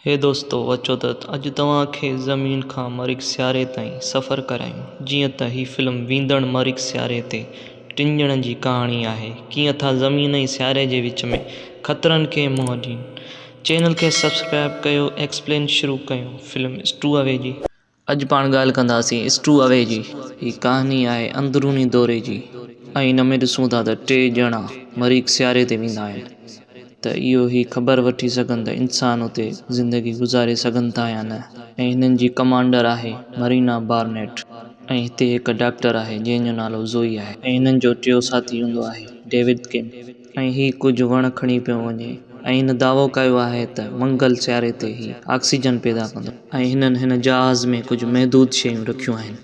هي دوستو اچو ته اڄ توهان کي زمين کان مريخ سياري تائين سفر ڪرايون جيئن ته هي فلم ويندڙ مريخ سياري تي ٽن ڄڻن جي ڪهاڻي آهي ڪيئن ٿا زمين ۽ سياري جي وچ ۾ خطرن کي منهن ڏين چينل کي سبسڪرائب ڪيو ايڪسپلين شروع ڪيون فلم اسٽو اوي جي. اڄ پاڻ ڳالهه ڪنداسين اسٽو اوي جي. هي ڪهاڻي آهي اندروني دوري جي ۽ ان ۾ ڏسون ٿا ته ٽي ڄڻا مريخ سياري تي ويندا آهن ته اهو هي خبر وٺي سگهن ته انسان اتي زندگي گذاري سگهن ٿا يا نه ۽ هنن جي ڪمانڊر آهي مرينا بارنيٽ ۽ هتي هڪ ڊاڪٽر آهي جنهن جو نالو زوئي آهي ۽ هنن جو ٽيو ساٿي هوندو آهي ڊيوڊ ڪيم. ۽ هي ڪجهه وڻ کڻي پيو وڃي ۽ هن دعوو ڪيو آهي ته منگل سياري تي هي آڪسيجن پيدا ڪندو ۽ هنن هن جهاز ۾ ڪجهه محدود شيون رکيون آهن.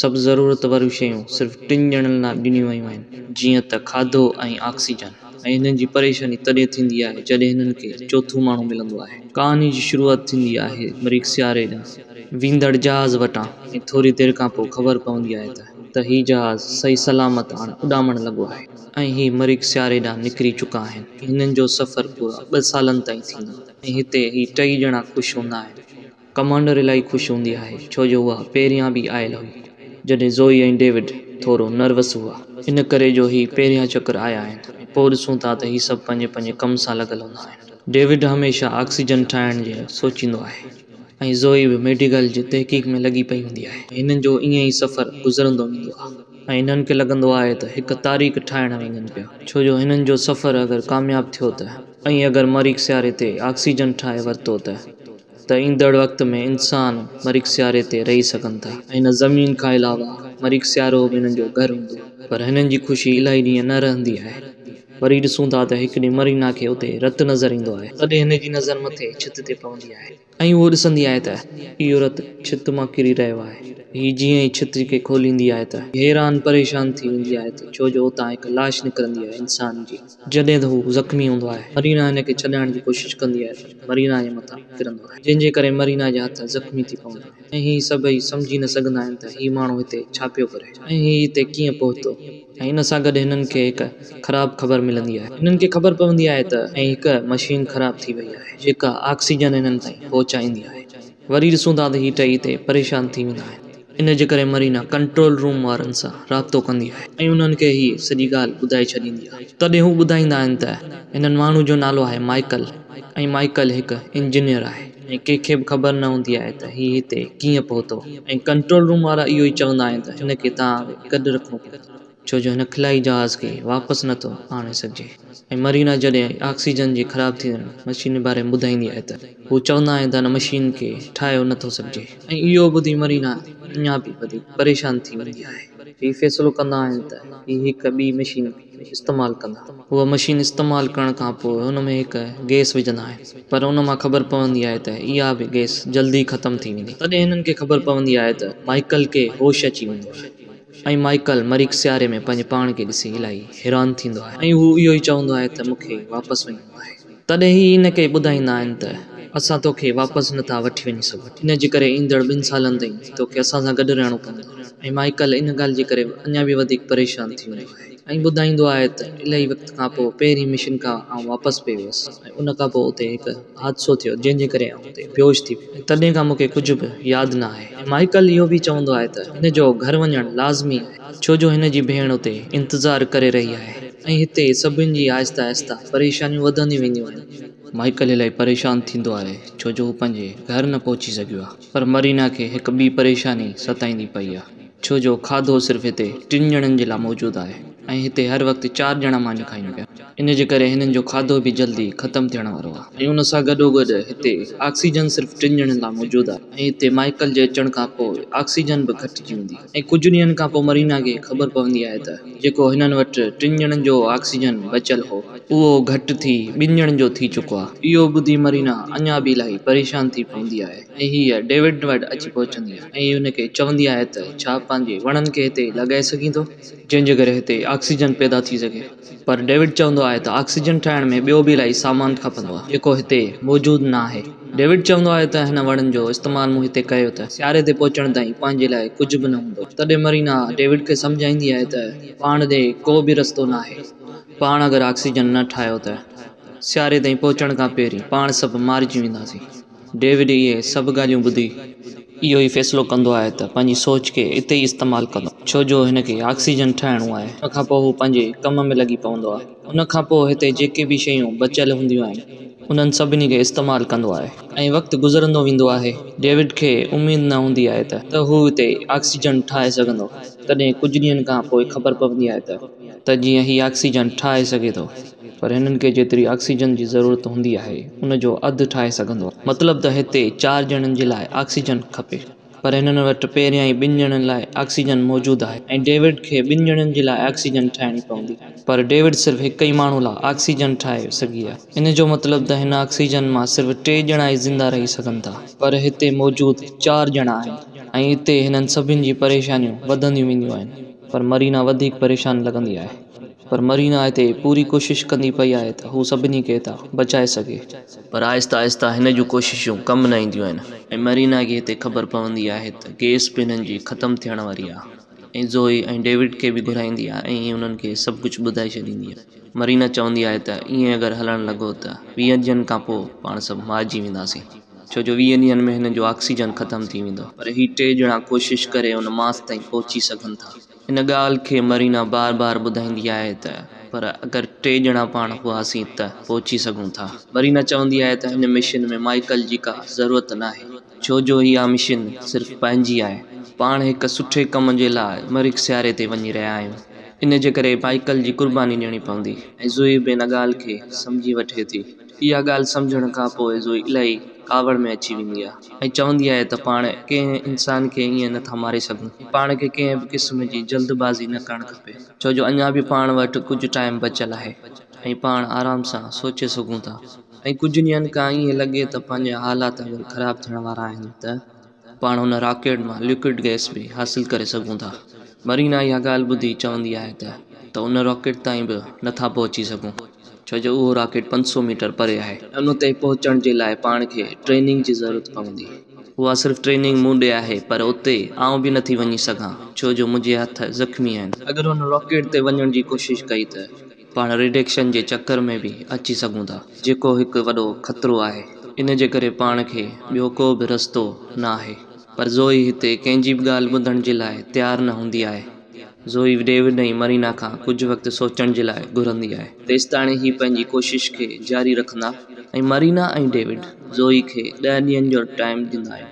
سڀ ضرورت واريون شيون صرف ٽن ڄڻن لاء ڏنيون ويون آهن جيئن ته کاڌو ۽ آڪسيجن ۽ هنن جي پريشاني تڏهن ٿيندي آهي جڏهن هنن کي چوٿون ماڻهو ملندو آهي. ڪهاڻي جي شروعات ٿيندي آهي مريخ سياري ڏانهن ويندڙ جهاز وٽان ۽ ٿوري دير کانپوء خبر پوندي آهي ته ته هي جهاز صحيح سلامت هاڻ اڏامڻ لڳو آهي. ۽ هي مريخ سياري ڏانهن نڪري چڪا آهن. هنن جو سفر پورا ٻه سالن تائين ٿيندو ۽ هتي هي ٽئي ڄڻا خوش هوندا آهن. ڪمانڊر الاهي خوش هوندي آهي ڇو جو اها پهريان به آيل هئي. جڏهن زوئي ۽ ڊيوڊ ٿورو نروس هئا. ان ڪري جو هي پهريان چڪر آيا آهن ۽ پوء ڏسون ٿا ته هي سڀ پنهنجي پنهنجي ڪم سان لڳل هوندا آهن. ڊيوڊ هميشه آڪسيجن ٺاهڻ جي سوچيندو آهي ۽ زوئي به ميڊيڪل جي تحقيق ۾ لڳي پئي هوندي آهي. هنن جو ائين ئي سفر گذرندو ويندو آهي. ۽ هنن کي لڳندو آهي ته هڪ تاريخ ٺاهڻ وڃن پيا ڇو جو هنن جو سفر اگر ڪامياب ٿيو ته ۽ اگر مريخ سياري تي آڪسيجن ٺاهي ورتو ته ته ايندڙ وقت ۾ انسان مريخ سياري تي رهي سگهن ٿا ۽ هن زمين کان علاوه مريخ سيارو به هنن جو گهر هوندو پر هنن جي خوشي الاهي ڏينهن نه رهندي آهي وري ڏسون ٿا ته هڪ ڏينهن مرينا کي اتي رت نظر ايندو آهي تڏهن هن جي نظر مٿي ڇت تي پوندي آهي. ۽ هوء ڏسندي آهي ته اهو رت ڇت مان ڪري رهيو آهي. هيء جيئن ئي ڇت کي کوليندي آهي ته حيران پريشان ٿي ويندي آهي ته ڇو جو اتان هڪ لاش نڪرندي آهي انسان جي. جڏهن ته هو زخمي هوندو آهي. مرينا هن کي ڇڏائڻ جي ڪوشش ڪندي آهي پر مرينا جي مٿان ڪرندو آهي. جنهن جي ڪري مرينا جا هٿ زخمي ٿي پوندا آهن ۽ هي سڀئي سمجهي نه سگهندا آهن ته هي ماڻهو هتي ڇا پيو ڪري ۽ هي هتي ڪيئن پهتو. ۽ ان سان گڏ هنن کي هڪ خراب خبر ملندي آهي. هنن کي خبر پوندي آهي ته ۽ هڪ مشين خراب ٿي وئي آهي جيڪا آڪسيجن هنن تائين پهچائيندي آهي. وري ڏسون ٿا ته هي ٽئي هتي پريشان ٿي ويندا آهن. ان جي ڪري مرينا ڪنٽرول روم وارن سان رابطو ڪندي آهي ۽ انهن کي هي سڄي ڳالهه ٻڌائي ڇڏيندي آهي. تڏهن هو ٻڌائيندا آهن ته هنن ماڻهو جو نالو آهي مائيڪل ۽ مائيڪل هڪ انجنيئر آهي ۽ ڪنهن کي به خبر نه هوندي آهي ته هي هتي ڪيئن پهتو ۽ ڪنٽرول روم وارا اهو ئي چوندا آهن ته هن کي توهان کي گڏ رکڻو پوندو ڇو جو هن خلائي جهاز کي واپس نه ٿو آڻي سگهجي ۽ مرينا جڏهن آڪسيجن جي خراب ٿيندڙ مشين باري ۾ ٻڌائيندي آهي ته هو چوندا آهن ته هن مشين کي ٺاهيو نه ٿو سگهجي ۽ اهو ٻڌي مرينا اڃا به وڌيڪ پريشان ٿي ويندي آهي. هي فيصلو ڪندا آهن ته هي هڪ ٻي مشين استعمال ڪندا. اها مشين استعمال ڪرڻ کان پوء ان ۾ هڪ گئس وجهندا آهن پر ان مان خبر پوندي آهي ته اها به گئس جلد ئي ختم ٿي ويندي. تڏهن هنن کي خبر پوندي آهي ته مائيڪل کي هوش اچي ويندو آهي ۽ مائيڪل مريخ سياري ۾ پنهنجي پاڻ کي ڏسي الاهي حيران ٿيندو آهي ۽ هو اهو ئي چوندو آهي ته مون کي واپس وڃڻو آهي. تڏهن هي هن کي ٻڌائيندا آهن ته اسان توکي واپس نه ٿا وٺي وڃي سگهون، ان جي ڪري ايندڙ ٻن سالن تائين توکي اسان سان گڏ رهڻو پوندو. ۽ مائيڪل ان ڳالهه جي ڪري اڃا به وڌيڪ پريشان ٿي ويندو آهي ۽ ٻڌائيندو آهي ته الاهي وقت کان پوء پهرين مشن کان آئون واپس پئي ويس ۽ ان کان پوء اتي هڪ حادثو ٿيو جنهن جي ڪري آئون اتي بيهوش ٿي ويس ۽ تڏهن کان مون کي ڪجهه به ياد نه آهي. ۽ مائيڪل اهو به چوندو آهي ته هن جو گهر وڃڻ لازمي آهي ڇو جو هن جي ڀيڻ اتي انتظار ڪري رهي آهي ۽ هتي سڀن جي آهستي آهستي پريشانيون وڌنديون وينديون آهن. مائيڪل الاهي پريشان ٿيندو آهي ڇو جو هو پنهنجي گهر نه پهچي سگهيو آهي. پر مرينا کي هڪ ٻي پريشاني ستائيندي پئي آ، ڇو جو کاڌو صرف هتي ٽن ڄڻن جي لاء موجود آهي ۽ هتي هر وقت چار ڄڻا ماني کائين پيا، ان جي ڪري هنن جو کاڌو به جلدي ختم ٿيڻ وارو آ ۽ ان سان گڏوگڏ هتي آڪسيجن صرف ٽن ڄڻن لاء موجود آهي ۽ هتي مائيڪل جي اچڻ کان پوء آڪسيجن به گهٽجي ويندي ۽ ڪجهه ڏينهن کان پوء مرينا کي خبر پوندي آهي ته جيڪو هنن وٽ ٽن ڄڻن جو آڪسيجن بچيل هو، اهو گهٽ ٿي ٻن ڄڻن جو ٿي چڪو آهي. اهو ٻڌي مرينا اڃا به الاهي پريشان ٿي پوندي آهي ۽ هيء ڊيوڊ وٽ اچي پهچندي آهي ۽ هن کي چوندي آهي ته ڇا پنهنجي وڻن کي هتي لڳائي سگهين ٿو؟ جنهن جي ڪري هتي آڪسيجن پيدا ٿي سگهي. پر ڊيوڊ چوندو آهي ته آڪسيجن ٺاهڻ ۾ ٻيو به الاهي سامان کپندو آهي، جيڪو هتي موجود نه آهي. ڊيوڊ چوندو آهي ته هن وڻن جو استعمال مون هتي ڪيو ته سياري تي پهچڻ تائين پنهنجي لاء ڪجهه به نه هوندو. تڏهن مرينا ڊيوڊ کي سمجهائيندي آهي ته پاڻ ڏي ڪو به رستو ناهي. پاڻ اگر آڪسيجن نه ٺاهيو ته سياري تائين پهچڻ کان پهرين پاڻ سڀ مارجي وينداسين. ڊيوڊ اهي سڀ ڳالهيون ٻڌي اهو ئي فيصلو ڪندو آهي ته پنهنجي سوچ کي اتي ئي استعمال ڪندو ڇو جو هن کي آڪسيجن ٺاهڻو آهي. ان کان پوء هو پنهنجي ڪم ۾ لڳي پوندو آهي. ان کان پوء هتي جيڪي به شيون بچيل هونديون آهن انهن سڀني کي استعمال ڪندو آهي ۽ وقت گذرندو ويندو آهي. ڊيوڊ کي اميد نه هوندي آهي ته هو هتي آڪسيجن ٺاهي سگهندو. تڏهن ڪجهه ڏينهن کان پوء خبر پوندي آهي ته. ته جيئن هي آڪسيجن ٺاهي سگهي ٿو. پر هنن کي جيتري آڪسيجن جي ضرورت هوندي آهي ان جو اڌ ٺاهي سگهندو آهي. مطلب ته هتي چار ڄڻن جي لاء آڪسيجن کپي پر هنن وٽ پهريان ئي ٻن ڄڻن لاء آڪسيجن موجود آهي ۽ ڊيوڊ کي ٻن ڄڻن جي لاء آڪسيجن ٺاهڻي پوندي پر ڊيوڊ صرف هڪ ئي ماڻهو لاء آڪسيجن ٺاهي سگهي آهي ان جو مطلب ته هن آڪسيجن مان صرف ٽي ڄڻا ئي زنده رهي سگهن ٿا پر هتي موجود چار ڄڻا آهن ۽ اتي هنن سڀن جي پريشانيون وڌنديون وينديون آهن پر مرينا وڌيڪ پريشان لڳندي آهي. پر مرينا هتي پوري ڪوشش ڪندي پئي آهي ته هو سڀني کي هتان بچائي سگهي. پر آهستي آهستي هن جون ڪوششون ڪم نه اينديون آهن. ۽ مرينا کي هتي خبر پوندي آهي ته گئس به هنن جي ختم ٿيڻ واري آهي ۽ زوئي ۽ ڊيوڊ کي به گهرائيندي آهي ۽ انهن کي سڀ ڪجهه ٻڌائي ڇڏيندي آهي. مرينا چوندي آهي ته ائين اگر هلڻ لڳو ته ويهن ڏينهن کان پوء پاڻ سڀ مارجي وينداسين. ڇو جو ويهن ڏينهن ۾ هنن جو آڪسيجن ختم ٿي ويندو. پر هي ٽي ڄڻا ڪوشش ڪري ان ماس تائين پهچي سگهن ٿا. ان ڳالهه کي مرينا بار بار ٻڌائيندي آهي ته پر اگر ٽي ڄڻا پاڻ هئاسين ته پهچي سگهون ٿا. مرينا چوندي آهي ته هن مشن ۾ مائيڪل جي ڪا ضرورت ناهي ڇو جو اها مشن صرف پنهنجي آهي. پاڻ هڪ سٺي ڪم جي لاء مريخ سياري تي وڃي رهيا آهيون ان جي ڪري مائيڪل جي قرباني ڏيڻي پوندي. ۽ زوئي به ان ڳالهه کي سمجهي وٺي ٿي. اها ڳالهه سمجهڻ کان پوء زوئي الاهي ڪاوڙ ۾ اچي ويندي آهي ۽ چوندي آهي ته پاڻ ڪنهن انسان کي ائين نه ٿا ماري سگهون ۽ پاڻ کي ڪنهن به قسم جي جلد بازي نه ڪرڻ کپي ڇو جو اڃا به پاڻ وٽ ڪجهه ٽائيم بچيل آهي ۽ پاڻ آرام سان سوچي سگهون ٿا ۽ ڪجهه ڏينهن کان ائين لڳي ته پنهنجا حالات اگر خراب ٿيڻ وارا آهن ته پاڻ ان راڪيٽ مان لڪوئڊ گئس به حاصل ڪري سگهون ٿا. مرينا اها ڳالهه ٻڌي چوندي آهي ته ته ان راڪيٽ تائين به نه ٿا پهچي سگهون ڇو جو اهو راڪيٽ 500 ميٽر پري آهي. ان تائين پهچڻ جي لاء پاڻ کي ٽريننگ جي ضرورت پوندي. اها صرف ٽريننگ مون ڏي آهي پر اتي آئون به نه ٿي وڃي سگهان ڇو جو منهنجي هٿ زخمي آهن. اگر ان راڪيٽ تي وڃڻ جي ڪوشش ڪئي ته پاڻ ريڊيڪشن جي چڪر ۾ به اچي سگهون ٿا جيڪو هڪ وڏو خطرو آهي. ان جي ڪري پاڻ کي ٻيو ڪو به رستو نه آهي. پر زوئي هتي ڪنهن جي به ڳالهه ٻڌڻ جي لاء تيار نه هوندي آهي. زوئي ڊيوڊ ۽ مرينا کان ڪجهه وقت سوچڻ جي لاء گهرندي آهي. تيستاڻي هي پنهنجي ڪوشش کي جاري رکندا ۽ مرينا ۽ ڊيوڊ زوئي کي ڏهه ڏينهن جو ٽائيم ڏيندا آهن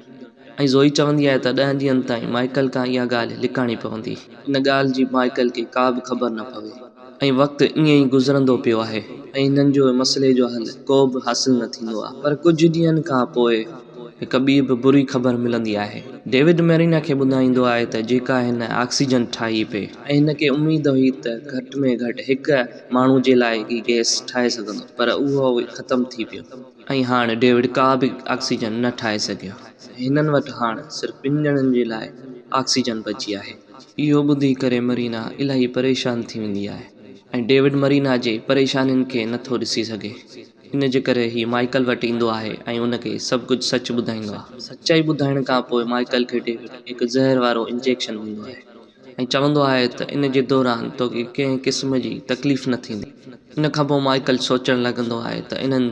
۽ زوئي چوندي آهي ته ڏهن ڏينهن تائين مائيڪل کان اها ڳالهه لڪائڻي پوندي. ان ڳالهه جي مائيڪل کي ڪا به خبر نه پوي. ۽ وقت ائين ئي گذرندو پيو آهي ۽ هنن جو مسئلي جو حل ڪو به حاصل نه ٿيندو آهي. پر ڪجهه ڏينهن کان پوء هڪ ٻي به بري خبر ملندي آهي. ڊيوڊ ميرينا کي ٻڌائيندو آهي ته جيڪا هن آڪسيجن ٺاهي پئي ۽ هن کي اميد هئي ته گهٽ ۾ گهٽ هڪ ماڻهو جي لاء ئي گئس ٺاهي سگهندو پر اهو ختم ٿي پيو ۽ هاڻ ڊيوڊ ڪا به آڪسيجن نه ٺاهي سگهيو. هنن وٽ هاڻ صرف ٻن ڄڻن جي لاء آڪسيجن بچي آهي. اهو ٻڌي ڪري مرينا الاهي پريشان ٿي ويندي آهي ۽ ڊيوڊ مرينا جي پريشانين کي نه ٿو ڏسي سگهي. ان جي ڪري هي مائيڪل وٽ ايندو آهي ۽ ان کي سڀ ڪجهه سچ ٻڌائيندو آهي. سچائي ٻڌائڻ کان پوء مائيڪل کي ڊيوڊ هڪ زهر وارو انجيڪشن ڏيندو آهي ۽ چوندو آهي ته ان جي دوران توکي ڪنهن قسم جي تڪليف نه ٿيندي. ان کان پوء مائيڪل سوچڻ لڳندو آهي ته انهن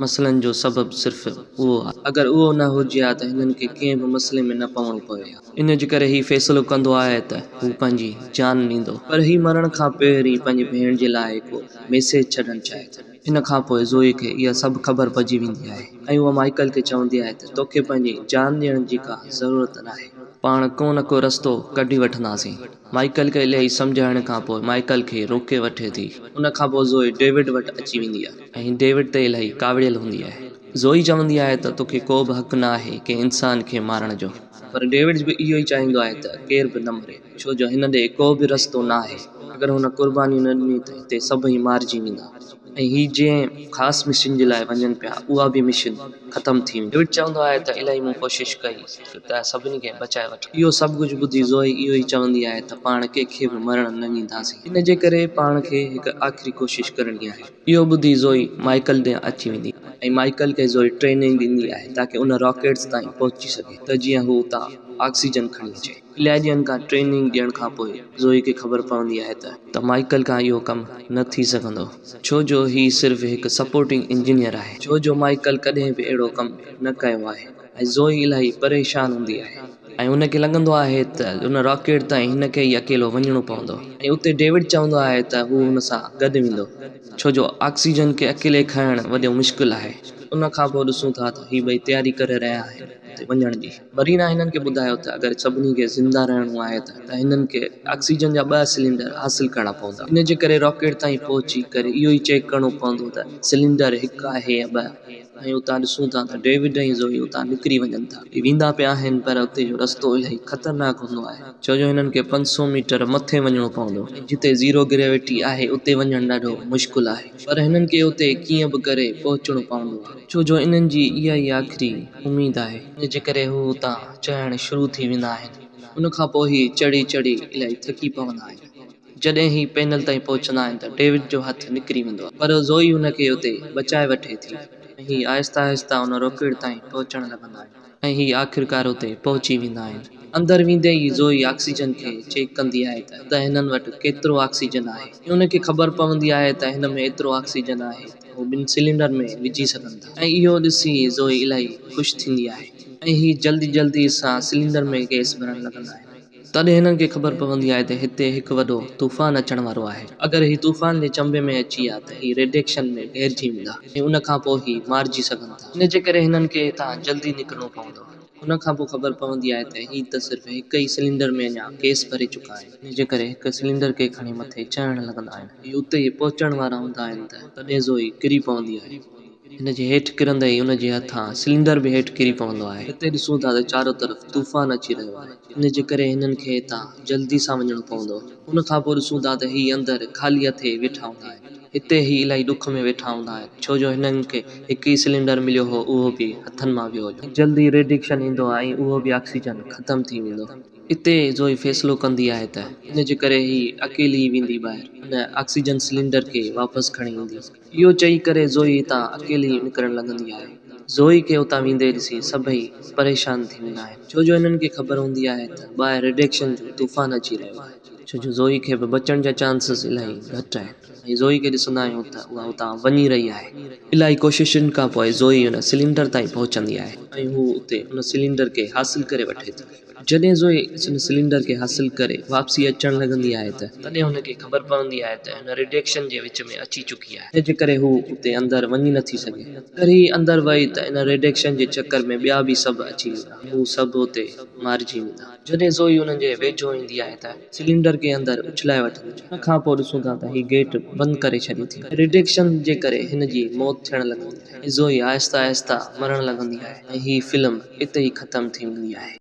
مسئلن جو سبب صرف اهو آهي. اگر اهو نه هجي ها ته هنن کي ڪنهن به مسئلي ۾ نه پوڻو پوي ها. ان جي ڪري هي فيصلو ڪندو آهي ته هو پنهنجي جان ڏيندو. پر هي مرڻ کان پهرين پنهنجي ڀيڻ جي لاء هڪ ميسيج ڇڏڻ چاهي ٿو. ان کان پوء زوئي کي اها سڀ خبر پئجي ويندي آهي ۽ اها مائيڪل کي چوندي آهي ته توکي پنهنجي جان ڏيڻ جي ڪا ضرورت ناهي. پاڻ ڪو نه ڪو رستو ڪڍي وٺنداسين. مائيڪل کي الاهي سمجهائڻ کان پوء مائيڪل کي روڪي وٺي ٿي. ان کان پوء زوئي ڊيوڊ وٽ اچي ويندي آهي ۽ ڊيوڊ تي الاهي ڪاوڙيل هوندي آهي. زوئي چوندي آهي ته توکي ڪو به حق نه آهي ڪنهن انسان کي مارڻ جو. پر ڊيوڊ به اهو ئي چاهيندو آهي ته ڪير به نه مري ڇو جو هن ڏي ڪو به رستو نه آهي. اگر هن قرباني نه ڏني ته هتي سڀئي مارجي ويندا. ۽ هي جنهن خاص مشن جي لاء وڃن پيا اها به مشن ختم ٿي ويندي. ڊيوڊ چوندو آهي ته الاهي مون ڪوشش ڪئي ته سڀني کي بچائي وٺان. اهو سڀ ڪجهه ٻڌي زوئي اهو ئي چوندي آهي ته پاڻ ڪنهن کي به مرڻ نه ڏينداسين. ان جي ڪري پاڻ کي هڪ آخري ڪوشش ڪرڻي آهي. اهو ٻڌي زوئي مائيڪل ڏانهن اچي ويندي آهي ۽ مائيڪل کي زوئي ٽريننگ ڏيندي آهي تاڪه ان راڪيٽس تائين پهچي سگهي ته جيئن هو اتان آڪسيجن کڻي اچي. الائي ڏينهن کان ٽريننگ ڏيڻ کان پوء زوئي کي خبر پوندي آهي ته ته مائيڪل کان اهو ڪم نه ٿي سگهندو ڇو جو هي صرف هڪ سپورٽنگ انجنيئر آهي. ڇو جو مائيڪل ڪڏهن به اهڙو ڪم نه ڪيو آهي ۽ زوئي الاهي پريشان هوندي آهي. ۽ هن کي لڳندو آهي ته ان راڪيٽ تائين هن کي ئي اڪيلو وڃڻو پوندو ۽ اتي ڊيوڊ چوندو آهي ته هو هن سان گڏ ويندو ڇو جو آڪسيجن کي اڪيلي کڻڻ وڏو مشڪل آهي. ان کان پوء ڏسون ٿا ته هي ٻئي تياري ڪري رهيا آهن اتي وڃڻ جي. مرينا هنن کي ٻڌايو ته اگر سڀني کي زنده رهڻو آهي ته ته هنن کي آڪسيجن جا ٻه سلينڊر حاصل ڪرڻا پوندا. ان جي ڪري راڪيٽ تائين پهچي ڪري اهو ئي چيڪ ڪرڻو پوندو ته سلينڊر هڪ آهي يا ٻه. ۽ اتان ڏسون ٿا ته ڊيوڊ ۽ زوئي اتان نڪري وڃن ٿا. هي ويندا پيا آهن پر اتي جو رستو الاهي خطرناڪ هوندو آهي ڇو جو هنن کي 500 ميٽر مٿي وڃڻو پوندو ۽ جتي زيرو گريويٽي آهي اتي وڃڻ ڏاڍو مشڪل آهي پر هنن کي اتي ڪيئن به ڪري پهچڻو پوندو آهي ڇو جو انهن جي اها ئي آخري اميد آهي. ان جي ڪري هو اتان چڙهڻ شروع ٿي ويندا آهن. ان کان پوء هي چڙهي چڙهي الاهي ٿڪي پوندا آهن. جڏهن هي پينل تائين پهچندا آهن ته ڊيوڊ جو هٿ نڪري ويندو آهي پر زوئي هن کي اتي بچائي وٺي ٿي ۽ هي آهستي آهستي ان راڪيٽ تائين پهچڻ لڳندا آهن ۽ هي آخرڪار اتي پهچي ويندا آهن. اندر ويندي ئي زوئي آڪسيجن کي چيڪ ڪندي آهي ته هنن وٽ ڪيترو آڪسيجن آهي ۽ هن کي خبر پوندي آهي ته هن ۾ ايترو آڪسيجن آهي ته هو ٻن سلينڊر ۾ وجهي سگهن ٿا ۽ اهو ڏسي زوئي الاهي خوش ٿيندي آهي ۽ هي جلدي جلدي سان سلينڊر ۾ گئس ڀرڻ لڳندا آهن. تڏهن هنن کي خبر پوندي آهي ته هتي هڪ وڏو طوفان اچڻ وارو آهي. اگر هي طوفان جي چنبي ۾ اچي ويا ته هي ريڊيئيشن ۾ گهيرجي ويندا ۽ ان کان پوء هي مارجي سگهن ٿا. ان جي ڪري هنن کي هتان جلدي نڪرڻو پوندو. ان کان پوء خبر پوندي آهي ته هي ته صرف هڪ ئي سلينڊر ۾ اڃا گئس ڀري چڪا آهن. ان جي ڪري هڪ سلينڊر کي کڻي مٿي چڙهڻ لڳندا آهن. هي اتي ئي پهچڻ وارا هوندا آهن ته تڏهن زوئي ڪري پوندي آهي. هن جي هيٺ ڪرندي ئي ان جي هٿان سلينڊر به هيٺ ڪري پوندو آهي. هتي ڏسون ٿا ته چارو طرف طوفان اچي رهيو آهي. ان جي ڪري هنن کي هتان جلدي سان وڃڻو پوندو. ان کان پوء ڏسون ٿا ته هي اندر خالي هٿي ويٺا هوندا آهن. هتي هي الاهي ڏک ۾ ويٺا هوندا آهن ڇو جو هنن کي هڪ ئي سلينڊر مليو هو اهو به هٿن مان ويو هليو. جلد ئي ريڊيئيشن ايندو ۽ اهو به آڪسيجن ختم ٿي ويندو. اتي زوئي فيصلو ڪندي آهي ته ان جي ڪري هي اڪيلي ئي ويندي ٻاهر ان آڪسيجن سلينڊر کي واپس کڻي ايندي. اهو چئي ڪري زوئي اتان اڪيلي نڪرڻ لڳندي آهي. زوئي کي اتان ويندي ڏسي سڀئي پريشان ٿي ويندا آهن ڇو جو هنن کي خبر هوندي آهي ته ٻاهر ريڊيئيشن جو طوفان اچي رهيو آهي. ڇو جو زوئي کي به بچڻ جا چانسز الاهي گهٽ آهن ۽ زوئي کي ڏسندا آهيون ته اها اتان وڃي رهي آهي. الاهي ڪوششن کان پوء زوئي ان سلينڊر تائين پهچندي آهي ۽ هو اتي ان سلينڊر کي حاصل ڪري وٺي ٿي. جڏهن زوئي ان سلينڊر کي حاصل ڪري واپسي اچڻ لڳندي آهي ته تڏهن هن کي خبر پوندي آهي ته هن ريڊيئيشن جي وچ ۾ اچي چڪي آهي. ان جي ڪري هو اتي اندر وڃي نٿي سگهي. اگر هي اندر وئي ته ان ريڊيئيشن جي چڪر ۾ ٻيا به سڀ اچي ويندا ۽ هو سڀ اتي مارجي ويندا. جڏهن زوئي انهن جي ويجهو ايندي آهي ته سلينڊر کي اندر اڇلائي وٺندي آهي. ان کان پوء ڏسون ٿا ته هي گيٽ بند ڪري ڇڏي ٿي. ريڊيئيشن جي ڪري هن جي موت ٿيڻ لڳندي آهي ۽ زوئي آهستي آهستي مرڻ لڳندي آهي ۽ هي فلم اتي ئي ختم ٿي ويندي آهي.